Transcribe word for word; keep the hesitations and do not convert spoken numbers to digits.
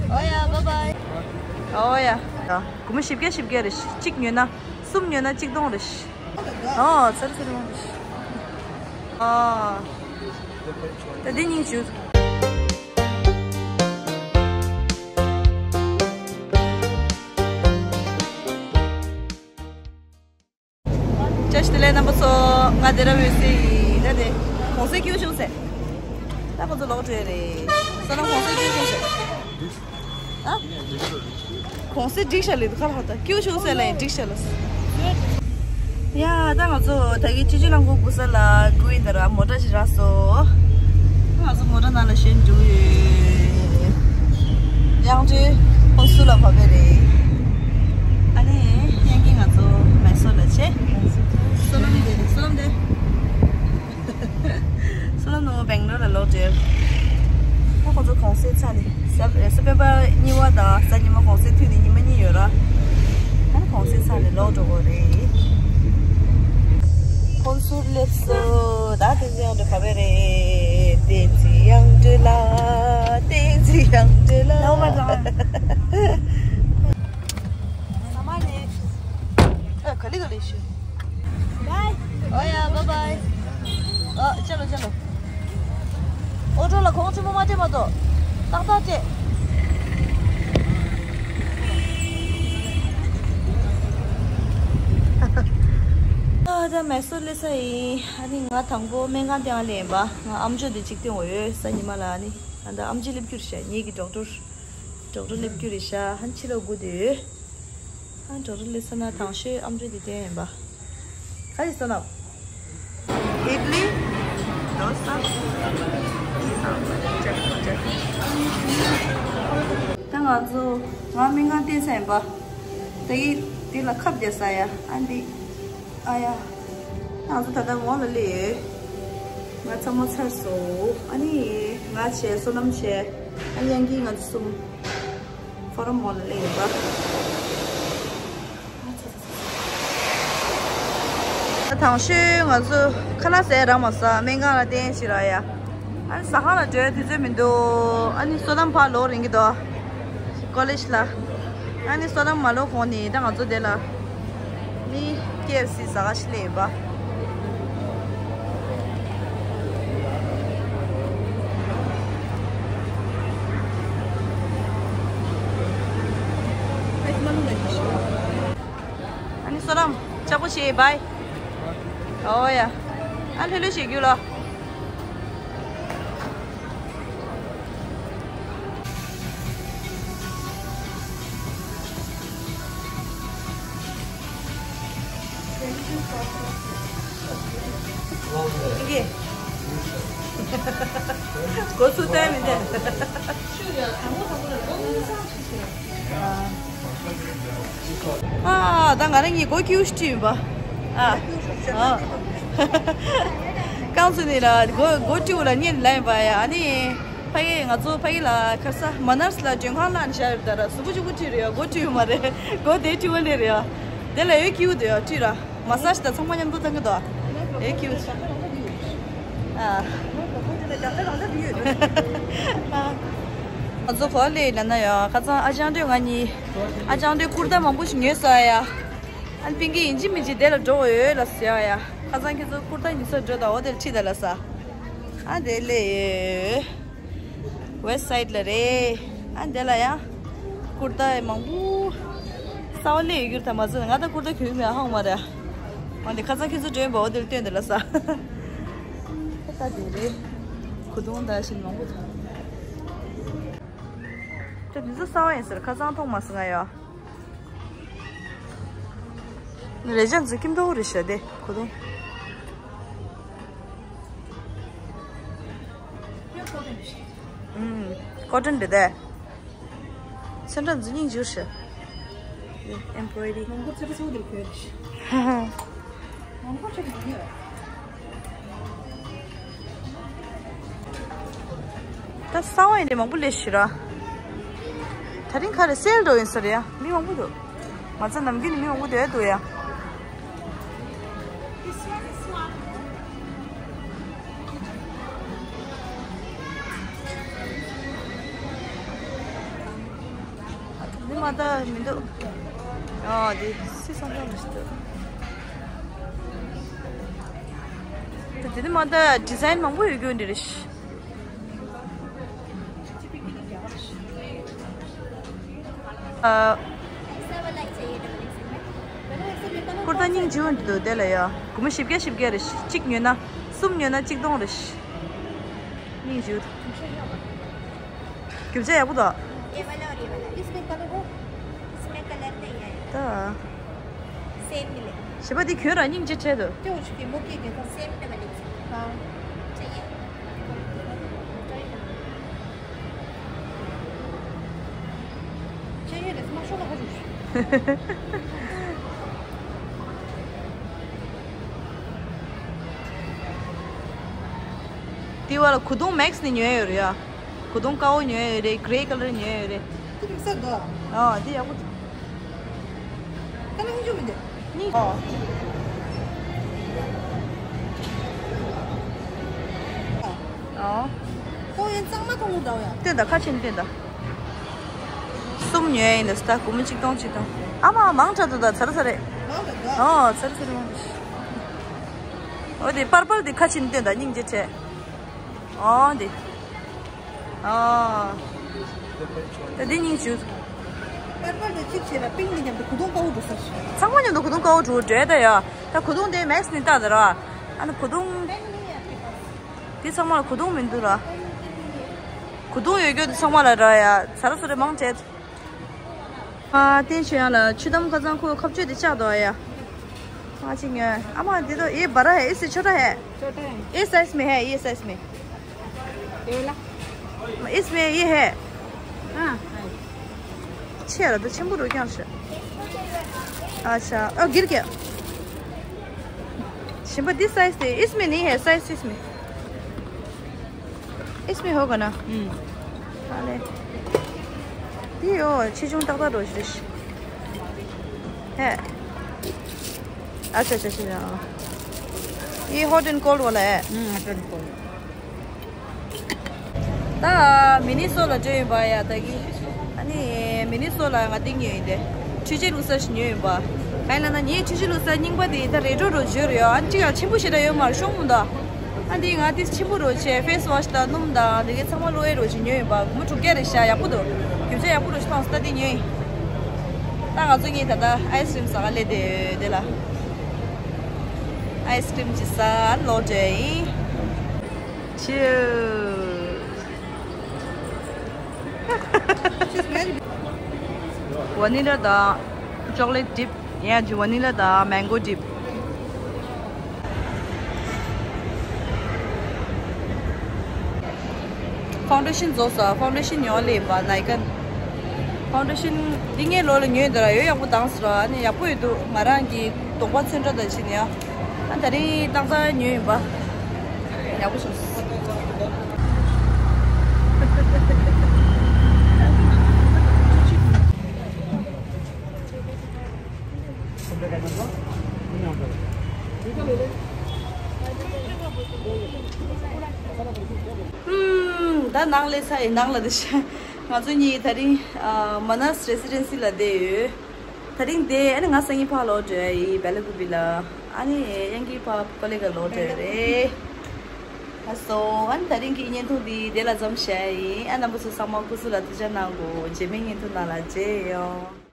ཨོ་ཡ། བཱའི་བཱའི། ཨོ་ཡ། སྒོར་མོ་བཞི་བརྒྱ་བཞི་བརྒྱ་རེད། གཅིག་ཉོས་ན། གསུམ་ཉོས་ན་གཅིག་སྟོང་རེད། ཨོ། ཚར་ཚར་མ་རེད། ཨ། ད་འདི་སྙིང་རྗེ། བཀྲ་ཤིས་བདེ་ལེགས་རྣམ་པ་ཚོ། ང་སྡེ་ར་འོད་ཟེར་ཡིན། ད་དེ་གོང་ཚད་སྐྱིད་པོ་བྱུང་ཟེར། ད་ཁོ་ཚོ་ལོག་འགྲོ་ཡ་རེད། བསོད་ནམས་གོང་ཚད་སྐྱིད་པོ་བྱུང་ཟེར། ཨ། གོང་ཚད་འགྲིག་ཤག་ལེ། ཁ་ལ་ཧོ་ད་སྐྱིད་པོ་བྱུང་ཟེར་ལེ། འགྲིག་ཤག་ལེ། ཡ། ད་ང་ཚོ་ད་གི་སྤྱི་སྤྱོད་རླངས་འཁོར་སྒུག་ས་ལ་སྒུག་ཡིན། ད་ར་མོ་ཊ་ཞིག་རག་སོང་། ང་ཚོ་མོ་ཊ་ནང་ལ་ཞོན་འགྲོ་ཡོད། གཡང་སྒྲོལ་ཧོན་སུར་ལ་བབས་པ་རེད། ཨ་ནི་གཡང་སྐྱིད་ང་ཚོ་མེ་སོར་ལ་ཆས། བསོད་ནམས་དེ་རེད། བསོད་ནམས་དེ། བསོད་ནམས་ནོར་བུ་སྦེང་ལོར་ལ་ལོག་འགྲོ། ཨ། ཁོ་ཚོ་གོང་ཚད་ཚ་ནས་ས་ས་སྤེན་པ་གཉིས་པ་དང་གཟའ་ཉི་མ་གོང་ཚད་མཐུད་ནས་ཉི་མ་གཉིས་ཡོད་ར། ཨ་ནི་གོང་ཚད་ཚ་ནས་ལོག་འགྲོ་དགོས་རེད། ཧོན་སུར་སླེབས་སོང་། ད་དེ་ཚོ་ཡང་འགྲོ་ག་བས་རེད། བསྟན་འཛིན་གཡང་སྒྲོལ་ལགས། བསྟན་འཛིན་གཡང་སྒྲོལ་ལགས། ལོག་མ་ཙང་། ས་མ་ནས། ཨ། ག་ལེ་ག་ལེ་ཤོད། བཱའི། ཨོ་ཡ། བཱའི་བཱའི། ཨ། ཅེ་ལོ་ཅེ་ལོ། ཨོ་ཊོ་ལ་གོང་ཆེན་པོ་མ་སྤྲད་མ་གཏོགས། ཏག་ཏག་སྤྲད། ཨ། ད་མེ་སོར་སླེབས་ས་ཡིན། ཨ་ནི་ང་དང་པོ་སྨན་ཁང་སྟེང་ལ་སླེབས་ཡིན་པ། ང་ཨམ་ཅོག་དེ་གཅིག་སྟོན་དགོས་ཡོད། གཟའ་ཉི་མ་ལ། ཨ་ནི་ཨ་ད་ཨམ་ཆི་སླེབས་རྒྱུ་རེད་ཤག་ངེད་ཀྱི་ཌོག་ཊར། ཌོག་ཊར་སླེབས་རྒྱུ་རེད་ཤག་ཨ་ནི་ཕྱི་ལོགས་སྒུག་བསྡད་ཡོད། ཨ། ཌོག་ཊར་སླེབས་ཚར་ན་དང་ཤོས་ཨམ་ཅོག་དེ་སྟོན་ཡིན་པ། ག་རེ་བསོད་ནམས། ཨིཌ་ལི། དོ་ས། ད་ང་ཚོ་ང་སྨན་ཁང་བསྡད་ས་ཡིན་པ། ད་གི་དེ་ལ་ཁབ་རྒྱག་ས་ཡ། ཨ་འདི། ཨ་ཡ། ང་ཚོ་ད་ལྟ་ངོ་ལ་སླེབས་ཡོད། ང་ཚང་མ་ཚར་སོང་། ཨ་ནི་ང་བྱས། བསོད་ནམས་བྱས། ཨ་ནི་གཡང་སྐྱིད། ང་ཚོ་གསུམ་ཕོ་རོམ་མོལ་ལ་སླེབས་ཡོད་པ། ད་དང་ཤོས་ང་ཚོ་ཁ་ལག་ཟས་རག་མ་སོང་། སྨན་ཁང་ལ་བསྟན་ཞིག་རག་ཡ། ཨ་ནི་ཟ་ཁང་ལ་འགྲོ་ཡ་དུས་ཚོད་མི་འདུག་ཨ་ནི་བསོད་ནམས་ཕར་ལོག་རིང་གི་འདུག་ཀོ་ལེཇ་ལ། ཨ་ནི་བསོད་ནམས་མ་ལོག་གོང་ནས་ད་ང་ཚོ་དེ་ལ་ནི་ཀེ་ཨེཕ་སི་ཟ་ག་ཞིག་སླེབས་ཡིན་པ། ཨ་ནི་བསོད་ནམས་ལྕགས་པོ་བྱེད། བཱའི། ཨོ་ཡ། ཨ་ལྷོད་ལྷོད་བྱེད་རྒྱུ་ལ། ཨ། ད་ང་རང་གཉིས་སྒོ་ཀྱི་ཡུ་ཤུ་ཡིན་པ། ཨ། ཨ། རྐང་ཚུགས་ནས་ལ་སྒོ་སྒོ་ཀྱི་ཡུ་ལ་གཉེར་ལ་ཡིན་པ་ཡ། ཨ་ནི་ཕ་གི་ང་ཚོ་ཕ་གི་ལ་ཁ་ས་མ་ནར་སི་ལ་མགྲོན་ཁང་ལ་བཞག་ཡོད། ད་ར་གཟུགས་པོ་གཅིག་པུ་བཀྲུས་རེད་ཡ། སྒོ་བཀྲུས་ཡོད་མ་རེད། སྒོ་དེ་བཀྲུས་པ་ལས་རེད་ཡ། དེ་ལ་ཡོད་ཀྱི་ཡུ་དེ་ཡ་བཀྲུས་ར། མ་སཱ་ཇི་དང་ཚང་མ་མཉམ་དུ་བཏང་གི་འདུག་ཨེ་ཁྱུ་ཊི། ཨ། ང་ཚོ་ག་པར་སླེབས་ཡིན་ན་ཡ། ཁ་སང་ཨ་ཅང་སྒྲོལ་ང་གཉིས། ཨ་ཅང་སྒྲོལ་ཀུར་ཏ་མང་པོ་ཞིག་ཉོས་སོང་ཡ། ཨ་ནི་པིང་གི་ཡིན་གཅིག་མིན་གཅིག་དེ་ལ་འགྲོ་དགོས་ཡོད་ལབ་ཟེར་ཡ། ཁ་སང་ཁྱེད་ཚོ་ཀུར་ཏ་ཉོ་ས་འགྲོ་དང་འོ་དེར་ཁྲིད་ད་ལབ་ས། ཨ་དེ་སླེབས་ཡོད། ཝེ་སི་ཊི་སའིཌ་ལ་རེད། ཨ་འདི་ལ་ཡང་ཀུར་ཏ་མང་པོ་གསར་པ་སླེབས་ཡོད་རྒྱུ་རེད། ད་མ་ཚད་ང་ད་ཀུར་ཏ་གྱོན་མེད་ཧང་མ་རེད། ཨ་འདི་ཁ་སང་ཁྱེད་ཚོ་འགྲོ་ཡིན་པ་འོ་དེར་སྟོན་དེ་ལ་ས། ད་དེ་རེད། གོས་ཐུང་ད་ཞིག་མང་པོ་འདུག་ད་འདི་ཚོ་གསར་པ་ཡིན་ཟེར། ཁ་སང་མཐོང་མ་སོང་ང་ཡ། རེ་ཅན་ཚོ་ཀིམ་ཏོ་རེད་ཤག་དེ་གོས་ཐུང་། ཨུམ། ཀོ་ཊོན་རེད་དེ། ཚོན་ཁྲ་འཛུལ་སྙིང་རྗེ་ཤག་ཨེམ་བྷོ་རོ་ཌི། མང་པོ་ཚོན་ཁྲ་ཚོ་དེར་གྱོན་རེད་ཤག་མང་པོ་ཚོན་ཁྲ་ཡོད། ད་གསར་པ་ཡིན་དེ་མང་པོ་སླེབས་ཤག་ར། དེ་རིང་ག་རེ་སེལ་འགྲོ་ཡིན་ས་རེད་ཡ། མི་མང་པོ་འདུག་མ་རྩ་ནམ་རྒྱུན་ནས་མི་མང་པོ་སྡོད་འདུག་ཡ། མ་ད་མི་འདུག་ཨ་དེ་སི་སང་སང་མི་འདུག་དེ་དེ་མ་ད་ཌི་ཛའིན་མང་པོ་ཡོད་རྒྱུ་འདི་རེད། ཨ། ཀུར་ཏ་སྙིང་རྗེ་པོ་འདི་འདུག་དེ་ལ་ཡ། སྒོར་མོ་བཞི་བརྒྱ་བཞི་བརྒྱ་རེད། གཅིག་ཉོས་ན། གསུམ་ཉོས་ན་གཅིག་སྟོང་རེད། སྙིང་རྗེ་པོ། རྒྱུ་ཆ་ཡག་པོ་འདུག ये वाला और ये वाला। इसमें कलर हो? इसमें कलर नहीं है। ད། सेम मिले। ཞེས་པ་འདི་གྱོན་ར་སྙིང་རྗེ་བྲལ་འདུག་ཀྱོ་ཆུ་ཀྱི་མོ་ཀི་གི་ད། सेम डबल एक्सेल। हाँ। चाहिए? चाहिए, रस मत छोड़ो, हो जाओ। དེ་བ་ལ་གོས་ཐུང་མེག་སི་ནས་ཉོས་ཡོད་རེད་ཡ། གོས་ཐུང་དཀར་པོ་ཉོས་ཡོད་རེད། གྷི་རེ་ཀ་ལར་ཉོས་ཡོད་རེད། ཁྱོད་མི་ཟ་དོ། ཨ་དེ་ཡག་པོ་འདུག་ད་ནི་ངས་ཅུང་མི་འདུག་ནི། ཨོ། ཨོ། ཁོ་ཡང་གཙང་མ་མཐོང་གི་འདྲ་བ་ཡ། སྟོན་དང་ཁ་ཆེ་ནི་སྟོན་དང་། གསུམ་ཉོས་ཡིན་ད་ས་ད་སྒོར་མོ་གཅིག་སྟོང་གཅིག་སྟོང་། ཨ་མ་མང་དྲགས་འདུག་ད་ཚར་ཚར་རེད། མང་དྲགས་འདུག་ཨོ་ཚར་ཚར་མང་དྲགས། ཨོ་དེ་པར་པལ་དེ་ཁ་ཆེ་ནི་སྟོན་དང་སྙིང་རྗེ་བྲལ། ཨོ་དེ། ཨ། ད་འདི་སྙིང་རྗེ། པར་པལ་དེ་གཅིག་བྱས་ལ་པིང་གི་མཉམ་དུ་གོས་ཐུང་དཀར་པོ་འགྲོ་ས་ཞིག་ཚང་མ་མཉམ་དུ་གོས་ཐུང་དཀར་པོ་འགྲོ་འདྲ་ད་ཡ། ད་གོས་ཐུང་དེ་མེག་སི་ནས་ལྟ་ད་ར། ཨ་ནི་གོས་ཐུང་། དེ་ཚང་མ་ལ་གོས་ཐུང་མི་འདུག་ར། གོས་ཐུང་ཡོད་རྒྱུ་དེ་ཚང་མ་ལ་ར་ཡ། ཚར་ཚར་རེ་མང་བྱས། ཨ་བསྟན་ཆོས་དབྱངས་ལ་ཆུ་དམ་ཁ་ཚང་ཁོའི་ཁ་གཅོད་དེ་བཅག་འདུག་ཨ་ཡ། ཨ་ཅིག་ཉོས། ཨ་མ་འདི་དོ་ཨེ་བ་ར་ཧེ། ཨིས་སི་ཆོ་ཊ་ཧེ། ཆོ་ཊ་ཧེ། ये साइज में है, ये साइज में। ये वाला। इसमें ये है। हाँ। ཆེ་ར་དོ་ཆེན་པོ་རུ་ཀྱང་ཤི། अच्छा, ओ गिर गया। ཞིམ་པ་འདི་སའི་ཛི་དེ། इसमें नहीं है, साइज इसमें। इसमें होगा ना? हम्म। अरे। ये ओ, छे चुंग तक तो रोज रिश। है। अच्छा, अच्छा, अच्छा, हाँ। ये हॉट एंड कोल्ड वाला है। हम्म, hot and cold. ད་མི་ནི་སོ་ལ་འགྲོ་ཡིན་པ་ཡ་ད་གི། ཨ་ནི་མི་ནི་སོ་ལ་ང་འདི་ཉོས་ཡིན་ཏེ། འཕྲུལ་ཆས་བླུགས་ས་ཞིག་ཉོས་ཡིན་པ། གང་ཡིན་ལབ་ན་ངའི་འཕྲུལ་ཆས་བླུགས་ས་རྙིང་པ་དེ་ད་རེ་ཊོ་རོ་བརྗོད་རེད་ཡ། ཨ་ནི་ཅིག་ཡང་ཆེན་པོ་ཞེ་དྲག་ཡོད་མ་རེད། ཤོང་མོ་འདུག་ཨ་འདི་ང་དེ་ཆེན་པོ་རོ་བྱས། ཕེ་སི་ཝ་ཤི་དང་སྣུམ་དང་དེ་གའི་ཚང་མ་བླུགས་ཡས་རོ་ཞིག་ཉོས་ཡིན་པ། སྒོར་མོ་དྲུག་བརྒྱ་རེད་ཤག་ཡག་པོ་འདུག་རྒྱུ་ཆ་ཡག་པོ་རོ་ཞིག་མཐོང་སོང་། ད་འདི་ཉོས་ཡིན། ད་ང་ཚོ་གཉིས་ད་ལྟ་ཨའི་སི་ཀྲིམ་ཟ་ག་སླེབས་བསྡད་ཡོད་དེ་ལ། ཨའི་སི་ཀྲིམ་ཅིག་ཟ་ལོག་འགྲོ་ཡིན། Cheers. Vanilla དང་chocolate dip། ཡང་ཅིག་vanilla དང་mango dip། ཕའུན་ཌེ་ཤན་རྫོགས་སོང་། ཕའུན་ཌེ་ཤན་ཉོ་ལེ་བ་ནའི་ཀན། ཕའུན་ཌེ་ཤན་འདི་ངའི་ལོ་ལ་ཉོས་འདི་ར་ཡོད། ཡག་པོ་དྭངས་སོང་ར། ཨ་ནི་ཡག་པོ་ཡོད་འདུག་ང་རང་གི་གདོང་པ་ཚོན་ཁྲ་དང་བྱས་ནས་ཡ། ཨ་ད་རིང་ཏག་ཏག་ཉོས་ཡིན་པ། ཡག་པོ་བྱུང་སོང་། ཧུམ། ད་ནང་སླེབས་ཚར་ཡིན། ནང་ལ་འདི་ཤ། ང་ཚོ་གཉིས་ད་རིང་ཨ་མ་ནཱས་རེ་སི་ཌེན་སི་ལ་བསྡད་ཡོད། ད་རིང་དེ་ཨ་ནི་ང་སང་ཉིན་ཕར་ལོག་འགྲོ་ཡ་ཡིན། བེ་ལ་ཀུ་པི་ལ། ཨ་ནི་དབྱངས་སྐྱིད་ཕར་ཀོ་ལེ་ག་ལོག་འགྲོ་ཡ་རེད། ལགས་སོ། ཨ་ནི་ད་རིང་གི་བརྙན་ཐུང་འདི་དེ་ལ་མཚམས་བཞག་ཡ་ཡིན། ཨ་རྣམ་པ་ཚོ་ཚང་མ་སྐུ་གཟུགས་ལ་ཐུགས་ཅག་གནང་དགོས། རྗེས་མའི་བརྙན་ཐུང་ནང་ལ་མཇལ་ཡོང་།